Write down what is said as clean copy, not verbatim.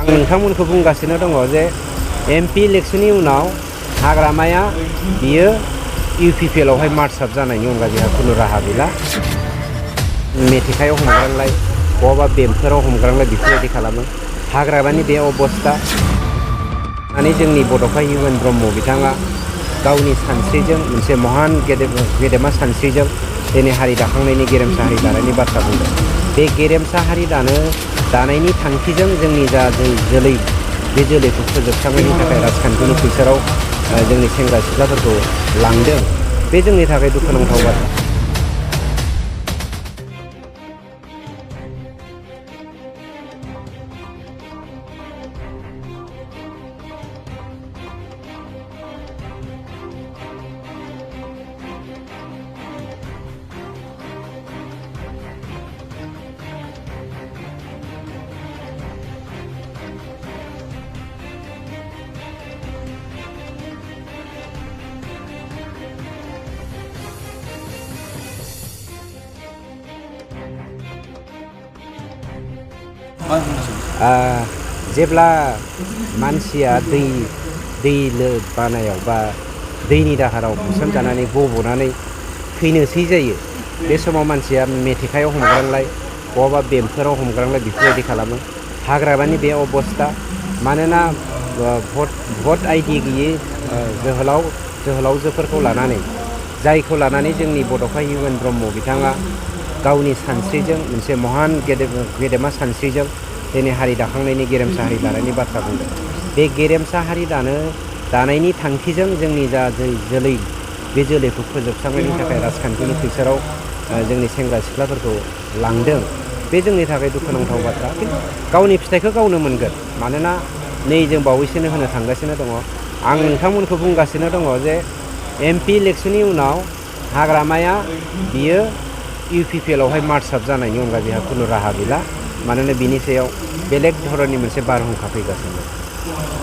आं नोंथांमोनखौ बुंगासिनो दङ जे एमपि इलेक्शननि उनाव हाग्रामाया बियो इउपिपिएलआवहाय मार्च आप जानायनि अनगा बेहा खुनु राहा गैला। मेथेखायाव हमग्रांलाय बहाबा बेमफोराव हमग्रांलाय बेफोरबायदि खालामो। हाग्रामानि बे अबस्था माने जोंनि बड'फा इउएन ब्रह्म बिथाङा गावनि सानस्रिजों मोनसे महान गेदेमा सानस्रिजों दिनै हारि दाखांनायनि गेरेमसा हारि दानायनि बाथ्रा बुंदों। बे गेरेमसा हारि दानायनि थांखिजों जोंनि जा जोलै बे जोलैखौ फोजोबस्रांनायनि थाखाय राजखान्थिनि खैसाराव जोंनि सेंग्रा सिख्लाफोरखौ लांदों। बे जोंनि थाखाय दुखुनांथाव बाथ्रा। जेब्ला मानसिया दै बानायाव बा दैनि दाहाराव बुसोमजानानै गब'नानै थैनोसै जायो, बे समाव मानसिया मेथेखायाव हमग्रांलाय बहाबा बेमफोराव हमग्रांलाय बेफोरबायदि खालामो। हाग्रामानि बे अबस्था मानोना भट आइडि गैयै जोहोलावजोफोरखौ लानानै जायखौ लानानै जोंनि बड'फा इउएन ब्रह्म बिथाङा गावनि सानस्रिजों मोनसे महान गेदेमा सानस्रिजों दिनै हारि दाखांनायनि गेरेमसा हारि दानायनि बाथ्रा बुंदों। बे गेरेमसा हारि दानायनि थांखिजों जोंनि जा जोलै बे जोलैखौ फोजोबस्रांनायनि थाखाय राजखान्थिनि खैसाराव जोंनि सेंग्रा सिख्लाफोरखौ लांदों। बे जोंनि थाखाय दुखुनांथाव बाथ्रा। गावनि फिथाइखौ गावनो मोनगोन। मानोना नै जों बावैसोनो होनो थांगासिनो दङ। आं नोंथांमोनखौ बुंगासिनो दङ जे एमपि इलेक्शननि उनाव हाग्रामाया बियो इउपिपिएलआवहाय मार्च आप जानायनि अनगा बेहा खुनु राहा गैला। मानोना बिनि सायाव बेलेग धरननि मोनसे बारहुंखा फैगासिनो दं।